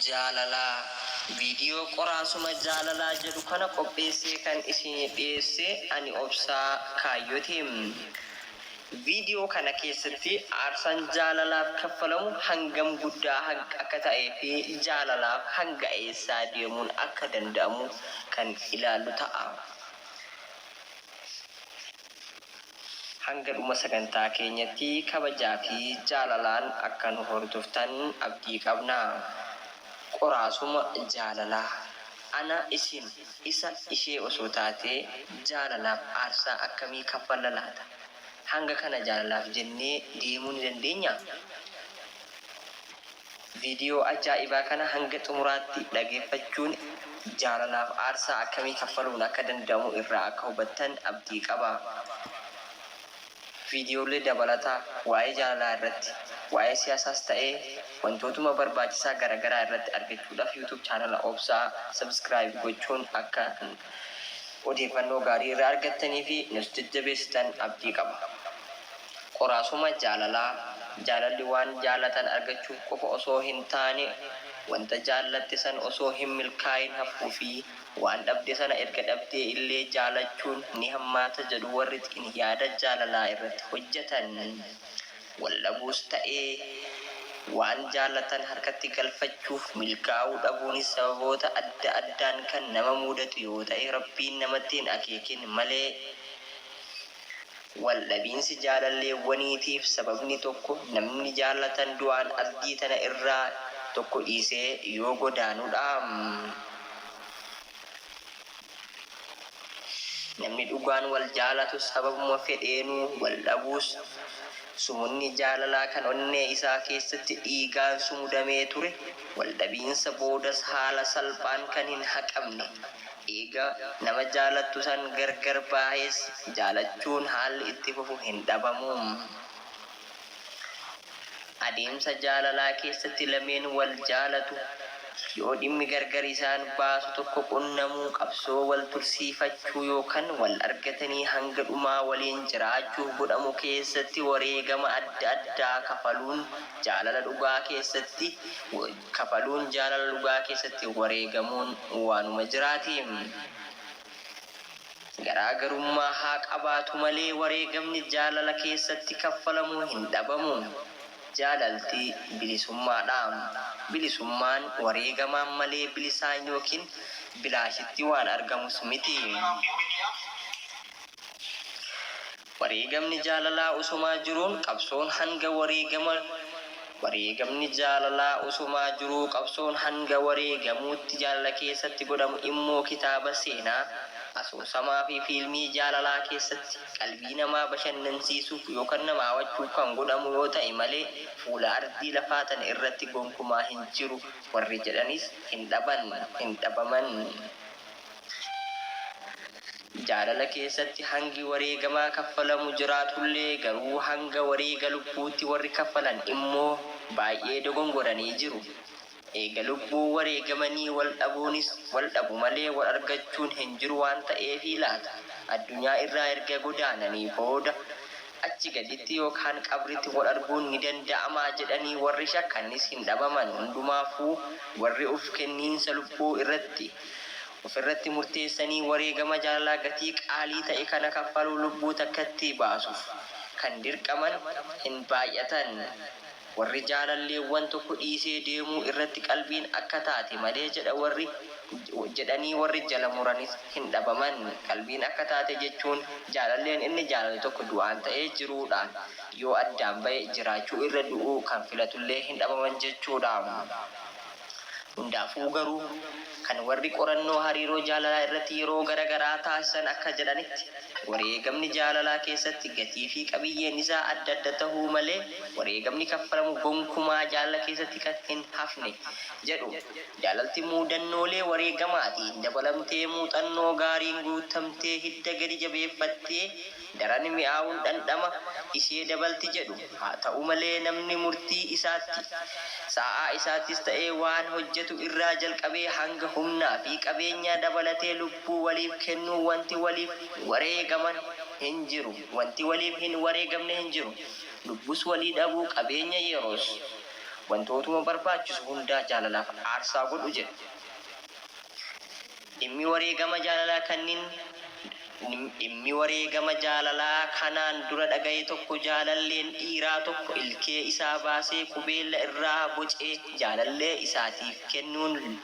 Jaalalaa. Viidiyoo Qoraasuma Jaalalaa jedhu kana qopheessee kan isiniif dhiyeesse ani Obsaa Kaayyooti. Viidiyoo kana keessatti aarsaan jaalalaaf kaffalamu hangam guddaa akka ta'ee fi jaalalaaf hanga eessaa deemuun akka danda'amu kan ilaallu ta'a. Hanga dhuma sagantaa keenyatti kabajaa fi jaalalaan akka nu hordoftan abdii qabna. Qoraasuma jaalalaa. Ana, isin, isa, ishee osoo taatee jaalalaaf aarsaa akkamii kaffalla laata? Hanga kana jaalalaaf jennee deemuu ni dandeenyaa? Viidiyoo ajaa'ibaa kana hanga xumuraatti dhageeffachuun jaalalaaf aarsaa akkamii kaffaluun akka danda'amu irraa akka hubattan abdii qaba. Viidiyoolee dabalataa waa'ee jaalalaa irratti, waa'ee siyaasaas ta'ee wantootuma barbaachisaa garagaraa irratti argachuudhaaf YouTube channel Obsaa subscribe gochuun akka odeeffannoo gaarii irraa argattanii fi nus jajjabeessitan abdii qaba. Qoraasuma jaalalaa, Jaalalli waan jaalatan argachuuf qofa osoo hin taane wanta jaallatte san osoo hin milkaa'in hafuu fi waan dhabde sana erga dhabdee illee jaalachuun ni hammaata jedhu warri xiin-yaada jaalalaa irratti hojjatan. Wal dhabuus ta'ee waan jaalatan harkatti galfachuuf milkaa'uu dhabuunis sababoota adda addaan kan nama muudatu yoo ta'e Rabbiin namatti hin akeekin malee. Wal dhabiinsi jaalalleewwaniitiif sababni tokko namni jaallatan du'aan ardii tana irraa tokko dhiisee yoo godaanudha. Namni dhugaan wal jaalatu sababuma fedheenuu wal dhabuus sumunni jaalalaa kan onnee isaa keessatti dhiigaan sumudamee ture wal dhabiinsa boodas haala salphaan kan hin haqamne Eega nama jaalattu san gargar baahees jaalachuun haalli itti fufu hin dhabamu. Adeemsa jaalalaa keessatti lameen wal jaalatu. Yoo dhimmi gargar isaan baasu tokko qunnamu qabsoo wal tursiifachuu yookan wal argatanii hanga dhumaa waliin jiraachuuf godhamu keessatti wareegama adda addaa kafaluun jaalala dhugaa keessatti kafaluun jaalala dhugaa keessatti wareegamuun waanuma jiraati. Garaa garummaa haa qabaatu malee wareegamni jaalala keessatti kaffalamu hin dhabamu. Jaalalti bilisummaadha. Bilisummaan wareegamaan malee bilisaan ykn bilaashitti waan argamus miti. Wareegamni jaalalaa osomaa jiruun qabsoon hanga wareegama Wareegamni jaalalaa osomaa jiruu qabsoon hanga wareegamuutti jaalala keessatti godhamu immoo kitaaba seenaa, asoosamaafi fiilmii jaalalaa keessatti qalbii namaa bashannansiisuuf yookan nama hawachuuf kan godhamu yoo ta'e malee fuula ardii lafaa tana irratti gonkumaa hin jiru warri jedhanis hin dhaban, hin dhabaman. Jaalala keessatti hangi wareegamaa kaffalamu jiraatullee garuu hanga wareega lubbuutti warri kaffalan immoo baay'ee dogongoranii jiru. Eega lubbuu wareegamanii wal dhabuunis wal dhabu malee wal argachuun hin jiru waan ta'eefii laata? Addunyaa irraa erga godaananii booda achi gaditti yookaan qabritti wal arguun ni danda'amaa jedhanii warri shakkanis hin dhabaman. Hundumaafuu warri uf kenniinsa lubbuu irratti Ofirratti murteessanii wareegama jaalalaa gatii qaalii ta'e kana kaffaluu lubbuu takkattii baasuuf kan dirqaman hin baay'atan. Warri jaalalleewwan tokko dhiisee deemuu irratti qalbiin akka taate malee jedha warri jedhanii warri jala muranis hin dhabaman. Qalbiin akka taate jechuun jaalalleen inni jaalatu tokko du'aan ta'ee jiruudhaan yoo addaan ba'e jiraachuu irra du'uu kan filatullee hin dhabaman jechuudha. Hundaafuu garuu kan warri qorannoo hariiroo jaalalaa irratti yeroo gara garaa taasisan akka jedhanitti wareegamni jaalalaa keessatti gatii fi qabiyyeen isaa adda adda tahuu malee wareegamni kaffalamu gonkumaa jaalala keessatti kan hin hafne jedhu. Jaalalti muudannoolee wareegamaatiin dabalamtee muuxannoo gaariin guuttamtee hidda gadi jabeeffattee daran mi'aawuun dhandhama ishee dabalti jedhu. Haa ta'u malee namni murtii isaatti, saa'aa isaattis ta'ee waan hojjetu irraa jalqabee hanga humnaa fi qabeenyaa dabalatee lubbuu waliif kennuu wanti waliif wareegaman hin jiru. Wanti waliif hin wareegamne hin jiru. Lubbus walii dhabuu, qabeenya yeroos. Wantootuma barbaachisu hundaa jaalalaaf aarsaa godhu jedhu. Dhimmi wareegama jaalalaa kannin Dhimmi wareegama jaalalaa kanaan dura dhagaye tokko jaalalleen dhiiraa tokko ilkee isaa baasee qubeella irraa bocee jaalallee isaatiif kennuun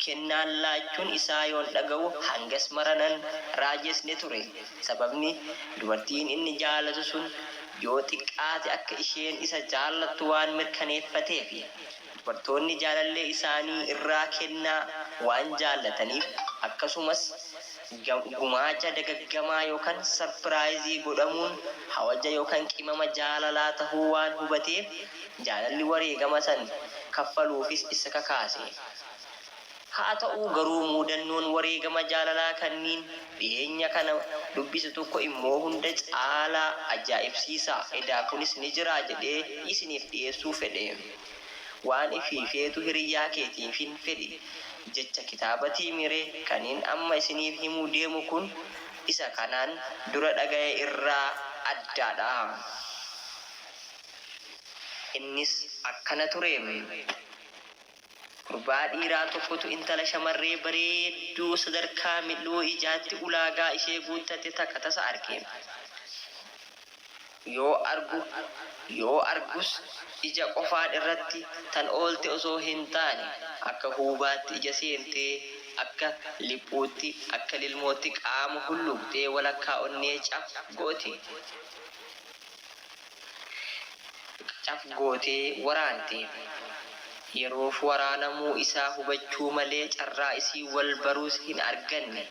kennaan laachuun isaa yoon dhagahu hangas mara nan raajesne ture. Sababni dubartiin inni jaalatu sun yoo xiqqaate akka isheen isa jaallattu waan mirkaneeffateefi. Dubartoonni jaalallee isaanii irraa kennaa waan jaallataniif akkasumas gumaacha dagaggamaa yookan sarpiraayizii godhamuun hawaja yookan qimama jaalalaa tahuu waan hubateef jaalalli wareegama san kaffaluufis isa kakaase. Haata'uu garuu muudannoon wareegama jaalalaa kanniin dhiheenya kana dubbise tokko immoo hunda caalaa ajaa'ibsiisa. Edaa kunis ni jiraa jedhee isiniif dhiyeessuu fedhe. Waan ifii feetu hiriyyaa keetiifin fedhi jecha kitaabatii miree kanin amma isiniif himuu deemu kun isa kanaan dura dhagaye irraa addaadha. Innis akkana ture. Gurbaa dhiiraa tokkotu intala shamarree bareedduu sadarkaa mil'uu ijaatti ulaagaa ishee guuttate takka tasa arge. Yoo argu yoo argus ija qofaan irratti tan oolte osoo hin taane akka huubaatti ija seentee, akka liphuutti, akka lilmootti qaama hulluuqxee walakkaa onnee caf gooti. Caf gootee waraante. Yeroof waraanamuu isaa hubachuu malee carraa isiin wal baruus hin arganne.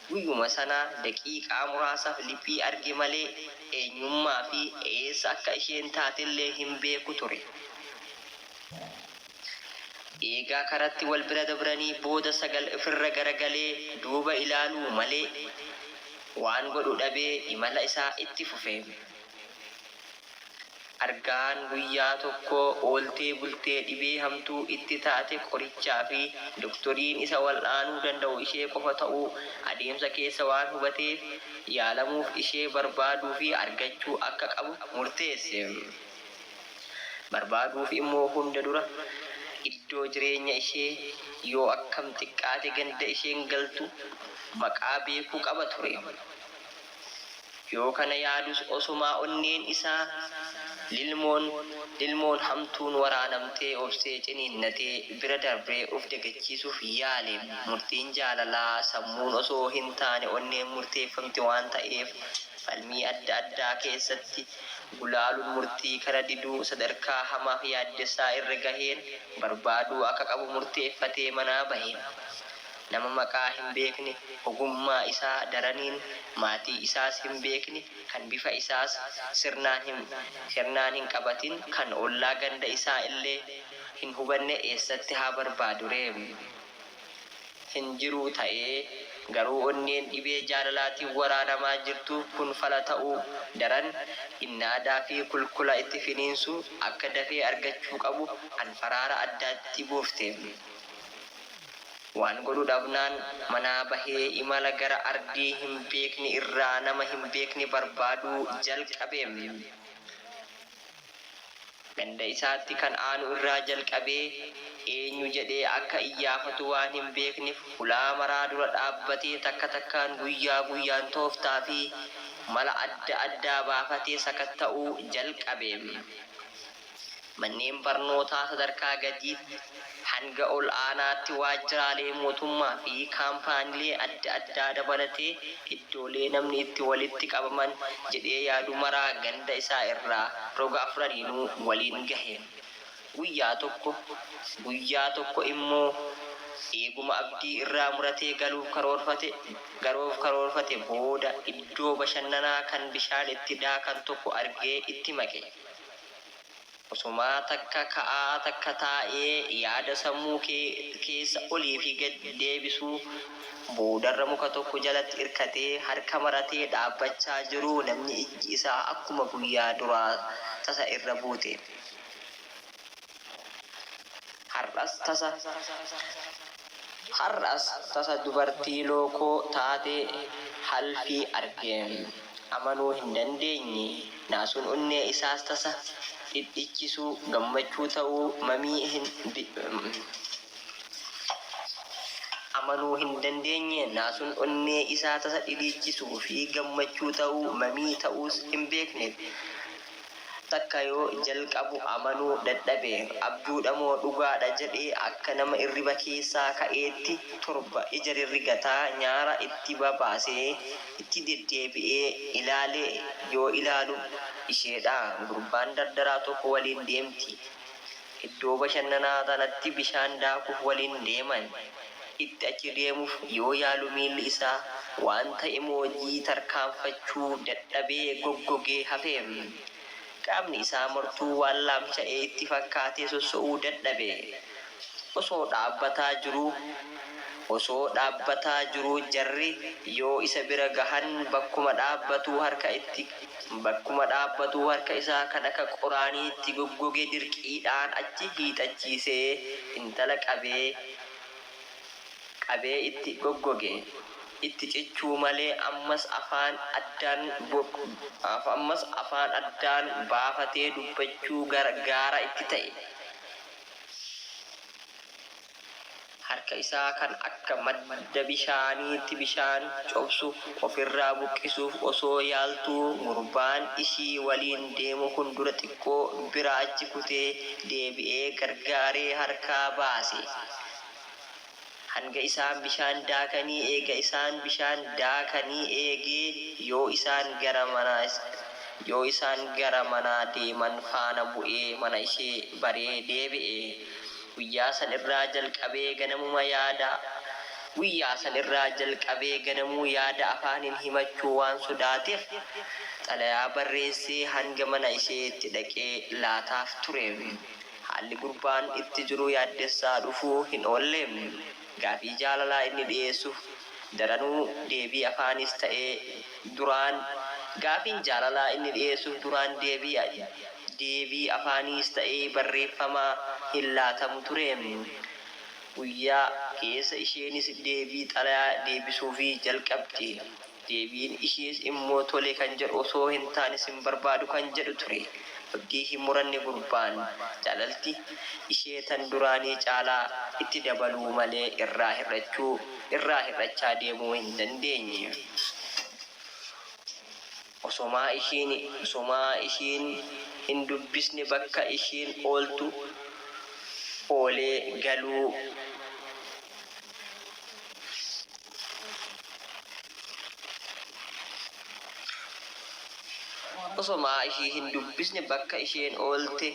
Guyyuma sana daqiiqaa muraasaaf liphii arge malee eenyummaa fi eessa akka isheen taatellee hin beeku ture. Eegaa karatti wal bira dabranii booda 9 ifirra garagalee duuba ilaaluu malee waan godhu dhabee imala isaa itti fufe. Argaan guyyaa tokko ooltee bultee dhibee hamtuu itti taate qorichaa fi doktoriin isa wal'aanuu danda'u ishee qofa ta'uu adeemsa keessa waan hubateef yaalamuuf ishee barbaaduu fi argachuu akka qabu murteesse. Barbaaduuf immoo hunda dura iddoo jireenya ishee, yoo akkam xiqqaate ganda isheen galtu maqaa beekuu qaba ture. Yoo kana yaadus osumaa onneen isaa lilmoon lilmoon hamtuun waraanamtee obsee ciniinnatee bira darbee uf dagachiisuuf yaale. Murtiin jaalalaa sammuun osoo hintaane onneen murteeffamti waan ta'eef falmii adda addaa keessatti gulaaluun murtii kana diduu sadarkaa hamaaf yaaddessaa irra gaheen barbaaduu akka qabu murteeffatee manaa bahe. Nama maqaa hin beekne, ogummaa isaa daraniin maatii isaas hin beekne, kan bifa isaas sirnaan hin sirnaan hin qabatin, kan ollaa ganda isaa illee hin hubanne eessatti haa barbaaduree? Hin jiruu ta'ee garuu onneen dhibee jaalalaatiin waraanamaa jirtuuf kun fala ta'uu daran innaadaa fi kulkula itti finiinsu akka dafee argachuu qabu anfaraara addaatti buufte. Waan godhu dhabnaan manaa bahee imala gara ardii hin beekne irraa nama hin beekne barbaaduu jalqabe. Ganda isaatti kan aanu irraa jalqabee eenyu jedhee akka iyyaafatu waan hin beeknef hulaa maraa dura dhaabbatee takka takkaan guyyaa guyyaan tooftaa fi mala adda addaa baafatee sakatta'uu jalqabe. Manneen barnootaa sadarkaa gadiitti hanga ol aanaatti waajjiraalee mootummaa fi kaampaaniilee adda addaa dabalatee iddoolee namni itti walitti qabaman jedhee yaadu maraa ganda isaa irraa roga afraniinuu waliin gahe. Guyyaa tokko guyyaa tokko immoo eeguma abdii irraa muratee galuuf karoorfate galuuf karoorfate booda iddoo bashannanaa kan bishaan itti daakan tokko argee itti maqe. Osumaa takka ka'aa takka taa'ee yaada sammuu keessa olii fi gad deebisuu boodarra muka tokko jalatti irkatee harka maratee dhaabbachaa jiruu namni ijji isaa akkuma guyyaa duraa tasa irra buute. Har'as tasa Har'as tasa dubartii lookoo taate halfii arge. Amanuu hin dandeenye. Naasuun onnee isaas tasa dhidhichisuu gammachuu ta'uu mamii hin amanuu hin dandeenye. Naasuun onnee isaa tasa dhidhiichisuu fi gammachuu ta'uu mamii ta'uus hin beekne. Takka yoo jalqabu amanuu dadhabe. Abjuudhamoo dhugaadha jedhee akka nama irriba keessaa ka'eetti 7 ija rirrigataa nyaara itti babaasee itti deddeebi'ee ilaale. Yoo ilaalu isheedha. Gurbaan dardaraa tokko waliin deemti. Iddoo bashannanaa tanatti bishaan daakuuf waliin deeman. Itti achi deemuuf yoo yaalu miilli isaa waan ta'e moojii tarkaanfachuu dadhabee goggogee hafe. Qaamni isaa martuu waan laamsha'e itti fakkaatee sosso'uu dadhabe. Osoo dhaabbataa jiruu Osoo dhaabbataa jiruu jarri yoo isa bira gahan bakkuma dhaabbatuu harka itti Bakkuma dhaabbatuu harka isaa kan akka qoraaniitti goggoge dirqiidhaan achi hiixachiisee intala qabee qabee itti goggoge. Itti cichuu malee ammas afaan addaan ammas afaan addaan baafatee dubbachuu gaara itti ta'e. Harka isaa kan akka madda bishaaniitti bishaan cobsu ofirraa buqqisuuf osoo yaaltuu gurbaan ishii waliin deemu kun dura xiqqoo bira achi kutee deebi'ee gargaaree harkaa baase. Hanga isaan bishaan daakanii eega isaan bishaan daakanii eegee yoo isaan gara mana yoo isaan gara manaa deeman faana bu'ee mana ishee baree deebi'e. Guyyaa san irraa jalqabee ganamuma yaada Guyyaa san irraa jalqabee ganamuu yaada afaaniin himachuu waan sodaateef xalayaa barreessee hanga mana isheetti dhaqee laataaf ture. Haalli gurbaan itti jiru yaaddessaa dhufuu hin oolle. Gaafii jaalalaa inni dhiyeessuuf daranuu deebii afaaniis ta'ee duraan Gaafiin jaalalaa inni dhiyeessuuf duraan deebii Deebii afaaniis ta'ee barreeffamaa hin laatamu ture. Guyyaa keessa isheenis deebii xalayaa deebisuufii jalqabde. Deebiin ishees immoo tole kan jedhu osoo hin taane sin barbaadu kan jedhu ture. Abdii hin muranne gurbaan. Jaalalti ishee tan duraanii caalaa itti dabaluu malee irraa hir'achuu irraa hir'achaa deemuu hin dandeenye. Osomaa ishiin osomaa ishiin hin dubbisne bakka ishiin ooltu oolee galuu. Osomaa ishii hin dubbisne bakka isheen oolte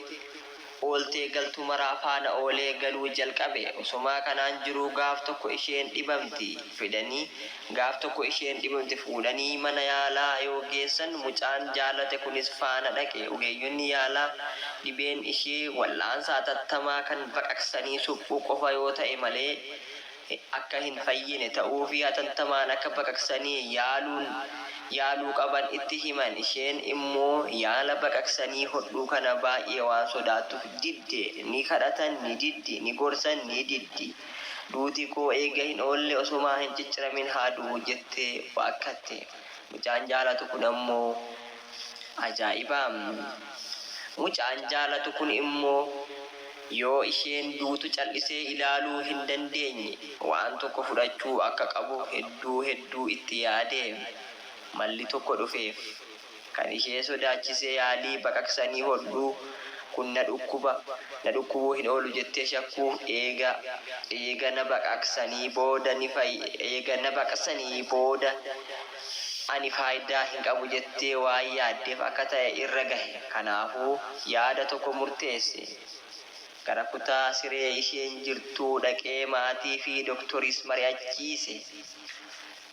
ooltee galtu maraa faana oolee galuu jalqabe. Osomaa kanaan jiruu gaaf tokko isheen dhibamti. Fidanii Gaaf tokko isheen dhibamte fuudhanii mana yaalaa yoo geessan mucaan jaalate kunis faana dhaqe. Ogeeyyonni yaalaa dhibeen ishee wal'aansa hatattamaa kan baqaqsanii suphuu qofa yoo ta'e malee akka hin fayyine ta'uufi hatantamaan akka baqaqsanii yaaluun yaaluu qaban itti himan. Isheen immoo yaala baqaqsanii hodhuu kana baay'ee waan sodaattuuf didde. Ni kadhatan ni diddi, ni gorsan ni diddi. Duuti koo eega hin oolle osomaa hin cicciramin haa du'u jettee waakkatte. Mucaan jaalatu kun ammoo ajaa'iba. Mucaan jaalatu kun immoo yoo isheen duutu cal'isee ilaaluu hin dandeenye. Waan tokko fudhachuu akka qabu hedduu hedduu itti yaade. Malli tokko dhufeef. Kan ishee sodaachise yaalii baqaqsanii hodhuu kun na dhukkuba, na dhukkubuu hin oolu jettee shakkuuf eega eega na baqaqsanii booda ni fay eega na baqsanii booda ani faaydaa hin qabu jettee waan yaaddeef akka ta'e irra gahe. Kanaafuu yaada tokko murteesse. Gara kutaa siree isheen jirtuu dhaqee maatii fi doktoris mari'achiise.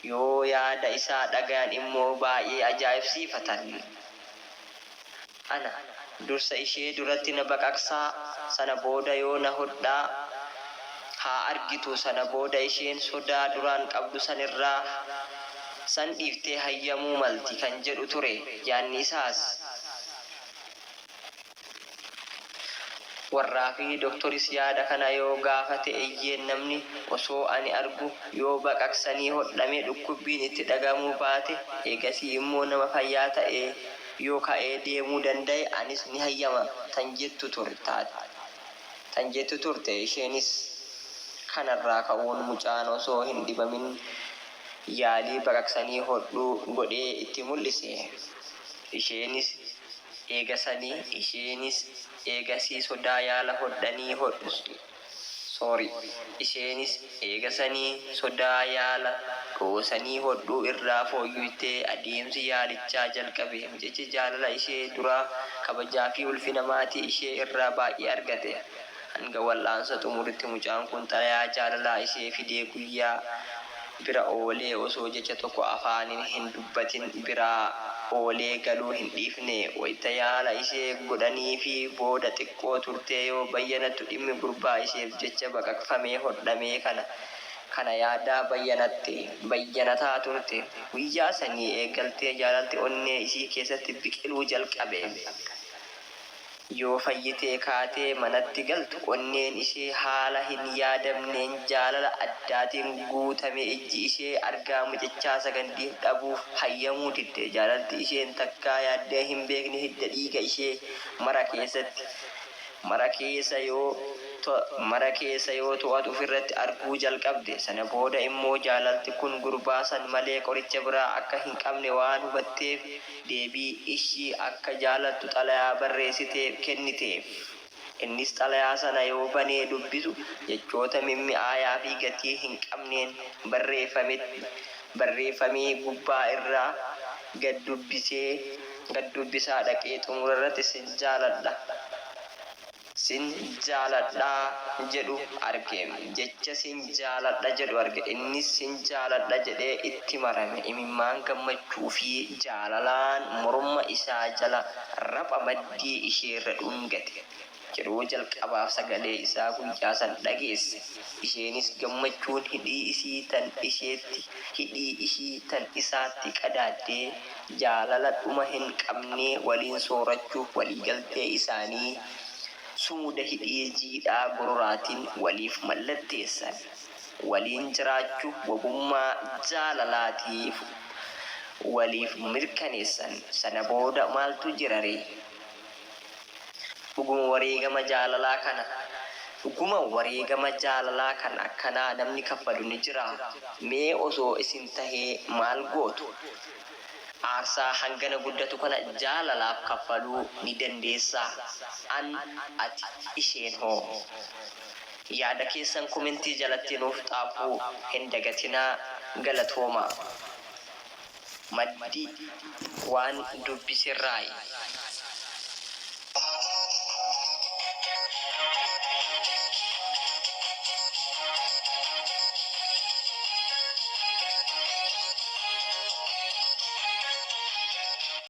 Yoo yaada isaa dhagayan immoo baay'ee ajaa'ibsiifatan. Ana, dursa ishee duratti na baqaqsaa, sana booda yoo na hodhaa haa argitu, sana booda isheen sodaa duraan qabdu sanirraa san dhiiftee hayyamuu malti kan jedhu ture yaadni isaas. Warraa fi doktoris yaada kana yoo gaafate eyyeen namni osoo ani argu yoo baqaqsanii hodhame dhukkubbiin itti dhagahamuu baate eegasii immoo nama fayyaa ta'e Yoo ka'ee deemuu danda'e anis ni hayyama tan jettu tan jettu turte. Isheenis kanarraa ka'uun mucaan osoo hin dhibamin yaalii baqaqsanii hodhuu godhee itti mul'ise. Isheenis eegasanii Isheenis eegasii sodaa yaala hodhanii hodhu sorry Isheenis eega sanii sodaa yaala dhoosanii hodhuu irraa fooyyuytee adeemsi yaalichaa jalqabe. Mucichi jaalala ishee duraa kabajaa fi ulfina maatii ishee irraa baay'ee argate. Hanga wal'aansa xumurutti mucaan kun xalayaa jaalalaa ishee fidee guyyaa bira oolee osoo jecha tokko afaaniin hin dubbatin biraa oolee galuu hin dhiifne. Wayta yaala ishee godhaniifii booda xiqqoo turtee yoo bayyanattu dhimmi gurbaa isheef jecha baqaqfamee hodhamee kana kana yaadaa bayyanatte, bayyanataa turte. Guyyaa sanii eegaltee jaalalti onnee isii keessatti biqiluu jalqabe. Yoo fayyitee kaatee manatti galtu onneen ishee haala hin yaadamneen jaalala addaatiin guutame ijji ishee argaa mucichaa sagandiif dhabuuf hayyamuu didde. Jaalalti isheen takkaa yaaddee hin beekne hidda dhiiga ishee mara keessatti mara keessa yoo mara keessa yoo to'atu ofirratti arguu jalqabde. Sana booda immoo jaalalti kun gurbaa san malee qoricha biraa akka hin qabne waan hubatteef deebii ishii akka jaalattu xalayaa barreessiteef kenniteef. Innis xalayaa sana yoo banee dubbisu jechoota mimmi'aayaa fi gatii hin qabneen barreeffamee gubbaa irraa gad dubbisee gad dubbisaa dhaqee xumura irratti sin jaaladha sin jaaladha jedhu arge. Jecha sin jaaladha jedhu arge. Innis sin jaaladha jedhee itti marame. Imimmaan gammachuu fi jaalalaan morma isaa jala rapha maddii isheerra dhungate. Yeroo jalqabaaf sagalee isaa guyyaa san dhageesse. Isheenis gammachuun hidhii isii tan isheetti hidhii ishii tan isaatti qadaaddee jaalala dhuma hin qabnee waliin soorachuuf waliigaltee isaanii sumuda hidhii jiidhaa gororaatiin waliif mallatteessan. Waliin jiraachuuf wabummaa jaalalaatiif waliif mirkaneessan. Sana booda maaltu jiraree? Dhuguma wareegama jaalalaa kana Dhuguma wareegama jaalalaa kan akkanaa namni kaffalu ni jiraa? Mee osoo isin tahee maal gootu? Aarsaa hangana guddatu kana jaalalaaf kaffaluu ni dandeessaa? An, ati, isheen hoo? Yaada keessan komentii jalatti nuuf xaafuu hin dagatinaa. Galatoomaa. Maddi, Waan dubbiserraayi.